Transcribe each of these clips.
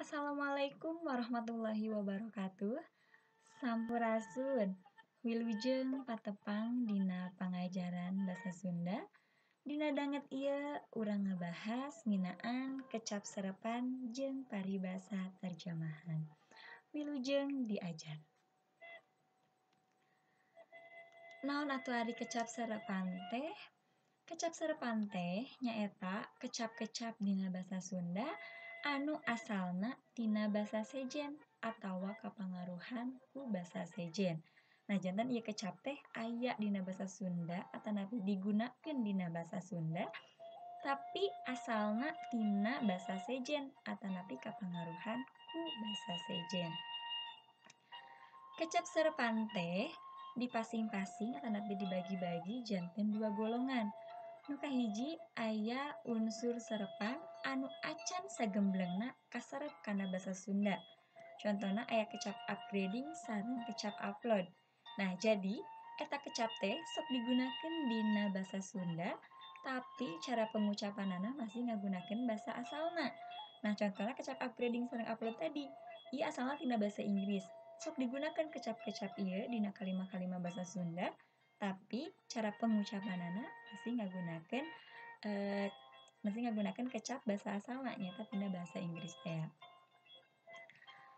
Assalamualaikum warahmatullahi wabarakatuh. Sampurasun. Wilujeng patepang dina pangajaran basa Sunda. Dina danget ieu urang ngabahas ngeunaan kecap serepan jeung paribasa terjemahan. Wilujeng diajar. Naon atuh ari kecap serepan teh? Kecap serepan teh nyaeta kecap-kecap dina basa Sunda anu asalna tina basa sejen atawa kapangaruhan ku basa sejen. Nah, janten ieu kecap teh aya dina basa Sunda atanapi digunakeun dina basa Sunda, tapi asalna tina basa sejen atanapi kapangaruhan ku basa sejen. Kecap serepan teh dipasing-pasing atanapi dibagi-bagi janten dua golongan. Nu kahiji aya unsur serepan anu acan sagemblengna kaserep kana basa Sunda. Contona aya kecap upgrading sareng kecap upload. Nah, jadi eta kecap teh sok digunakeun dina basa Sunda, tapi cara pengucapanana masih ngagunakeun basa asalna. Nah, contohna kecap upgrading sareng upload tadi, ieu asalna tina basa Inggris. Sok digunakeun kecap-kecap ieu dina kalima-kalima basa Sunda, tapi cara pengucapanana masih ngagunakeun kecap basa asalna, nyaeta tina bahasa Inggris teh.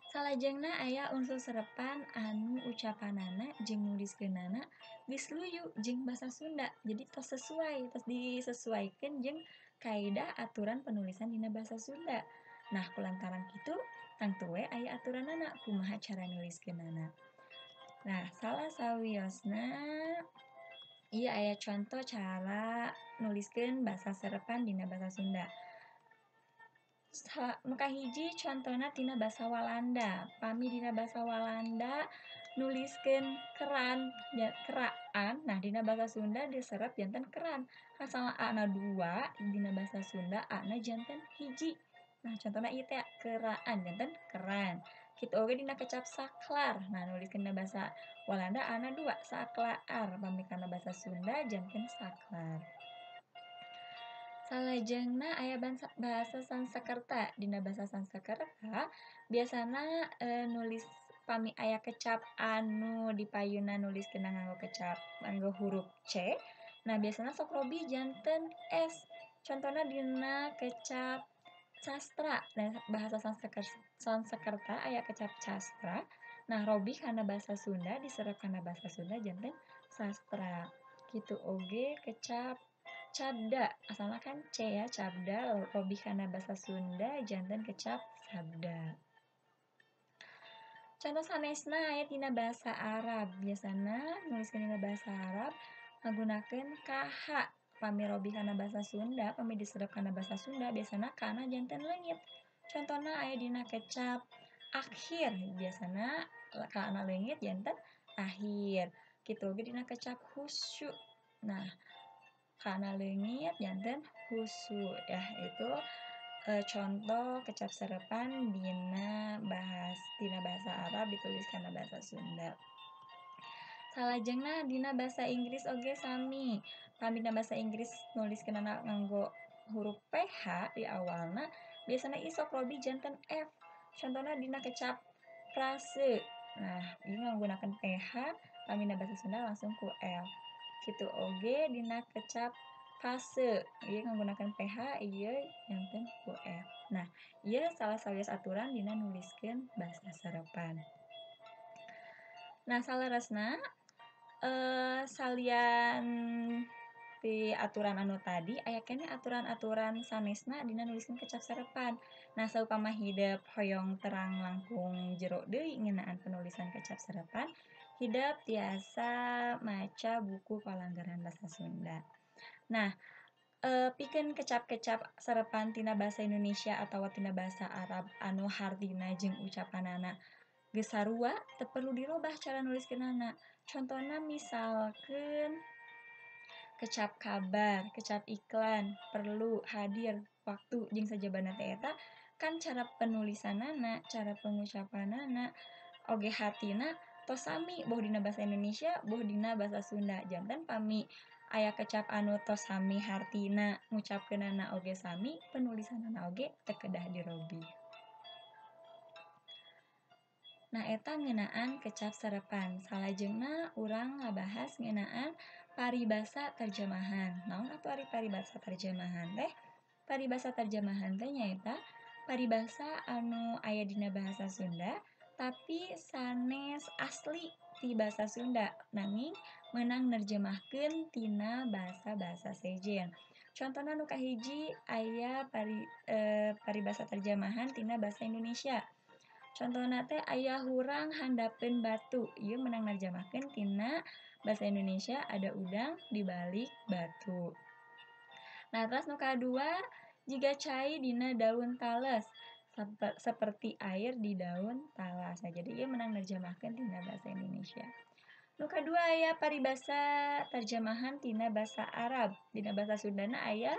Salajengna aya unsur serepan anu ucapanana jeung nuliskeunana geus luyu jeung basa Sunda. Jadi tos sesuai, tos disesuaikeun jeung kaidah aturan penulisan dina basa Sunda. Nah, kulantaran kitu tangtu we aya aturanana kumaha cara nuliskeunana. Nah, salah sawiosna ieu aya conto cara nuliskeun basa serepan dina basa Sunda. Nu kahiji contona tina basa Walanda. Pami dina basa Walanda nuliskeun keran, ya, keraan, nah dina basa Sunda diserep janten keran. Asalna A-na dua, dina basa Sunda A-na janten hiji. Nah, contohna ieu teh keraan janten keran. Kitu oge dina kecap saklar. Nah, nuliskeun dina basa Walanda A-na dua, saklaar. Pami kana basa Sunda janten saklar. Salajengna aya bahasa Sanskerta. Dina bahasa Sanskerta biasana nulis pami aya kecap anu dipayuna nuliskeun nganggo kecap nganggo huruf C. Nah, biasana sok robih janten S. Contona dina kecap sastra. Nah, bahasa Sanskerta aya kecap sastra. Nah, robih kana bahasa Sunda, diserep kana bahasa Sunda janten sastra. Kitu oge kecap cabda, asalna kan C ya, cabda, robih kana bahasa Sunda janten kecap sabda. Contoh sanesna aya tina bahasa Arab. Biasana nuliskeun dina bahasa Arab ngagunakeun KH. Pami robih kana bahasa Sunda, pami diserep kana bahasa Sunda biasana kana janten leungit. Contona aya dina kecap akhir, biasana kana leungit janten akhir. Kitu oge dina kecap khusyu. Nah, kana leungit janten husu ya, itu contoh kecap serepan dina bahasa Arab ditulis kana bahasa Sunda. Salajengna dina bahasa Inggris oge sami. Pami dina bahasa Inggris nuliskeunana nganggo huruf PH di awalna, biasana sok robih janten F. Contona dina kecap frase. Nah, ieu nganggunakeun PH, pami dina bahasa Sunda langsung ku F. Kitu oge dina kecap fase, ieu nganggunakeun PH, ieu janten ku F. Nah, ieu salah sawios aturan dina nuliskeun basa serepan. Nah, saleresna salian ti aturan anu tadi aya keneh aturan-aturan sanesna dina nuliskeun kecap serepan. Nah, saupama hidep hoyong terang langkung jero deui ngeunaan penulisan kecap serepan, hidep tiasa maca buku Palanggaran Basa Sunda. Nah, pikeun kecap-kecap serepan tina bahasa Indonesia atawa tina bahasa Arab anu hartina jeung ucapanana geus sarua, teu perlu dirobah cara nuliskeunana. Contona misalkeun kecap kabar, kecap iklan, perlu, hadir, waktu jeung sajabana teh eta kan cara penulisanana, cara pengucapanana, oge hartina tos sami boh dina bahasa Indonesia boh dina bahasa Sunda. Janten pami aya kecap anu tos sami hartina, ngucapkeunana oge sami, penulisanana oge teu kedah dirobih. Nah eta ngeunaan kecap serepan. Salajengna urang ngabahas ngeunaan paribasa terjemahan. Naon atuh ari paribasa terjemahan teh? Paribasa terjemahan teh nyaeta paribasa anu aya dina bahasa Sunda tapi sanes asli ti bahasa Sunda nanging meunang nerjemahkeun tina bahasa-bahasa sejen. Contohna nu kahiji aya paribasa terjemahan tina bahasa Indonesia. Contohna teh aya hurang handapeun batu. Ieu meunang nerjemahkeun tina bahasa Indonesia ada udang di balik batu. Nah, terus nu kadua jiga cai dina daun tales, seperti air di daun talas. Nah, jadi ieu meunang nerjemahkeun tina bahasa Indonesia. Nu kadua aya paribasa terjemahan tina bahasa Arab. Dina bahasa Sundana aya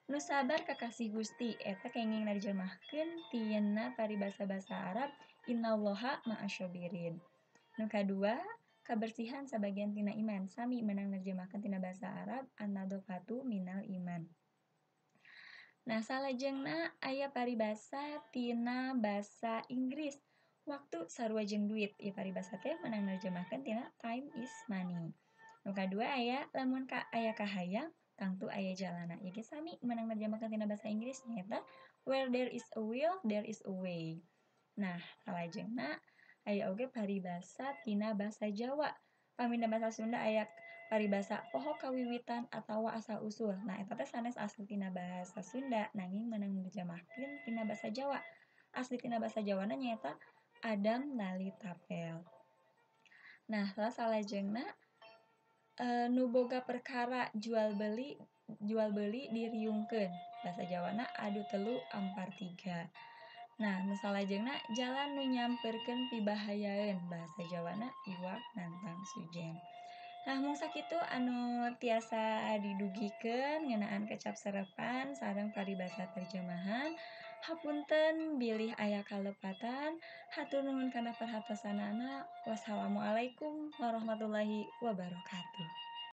nu sabar kakasih Gusti. Eta kenging nerjemahkeun tina paribasa bahasa Arab innallaha ma'asyabirin. Nu kadua kabersihan sabagian tina iman. Sami meunang nerjemahkeun tina bahasa Arab an-nadhafatu minal iman. Nah, salajengna aya paribasa tina bahasa Inggris. Waktu sarua jeung duit. Ieu paribasa teh meunang nerjemahkeun tina time is money. Nu kadua aya lamun ka aya kahayang tangtu aya jalana. Ieu ge sami meunang nerjemahkeun tina bahasa Inggris nyaeta where there is a will there is a way. Nah, salajengna aya oge paribasa tina bahasa Jawa. Pamina bahasa Sunda aya paribasa poho kawiwitan atawa asal usul. Nah, eta teh sanes asli tina bahasa Sunda nanging meunang nerjemahkeun tina bahasa Jawa. Asli tina bahasa Jawana nyaeta Adam Nali Tapel. Nah, salajengna nu boga perkara jual beli diriungkeun. Bahasa Jawana adu telu ampar tiga. Nah, nu salajengna jalan nu nyamperkeun pibahayaeun. Bahasa Jawana iwak nantang sujen. Nah, mung sakitu anu tiasa didugikeun ngeunaan kecap serepan sareng paribasa terjemahan. Hapunten bilih aya kalepatan. Hatur nuhun kana perhatosanana. Wassalamualaikum warahmatullahi wabarakatuh.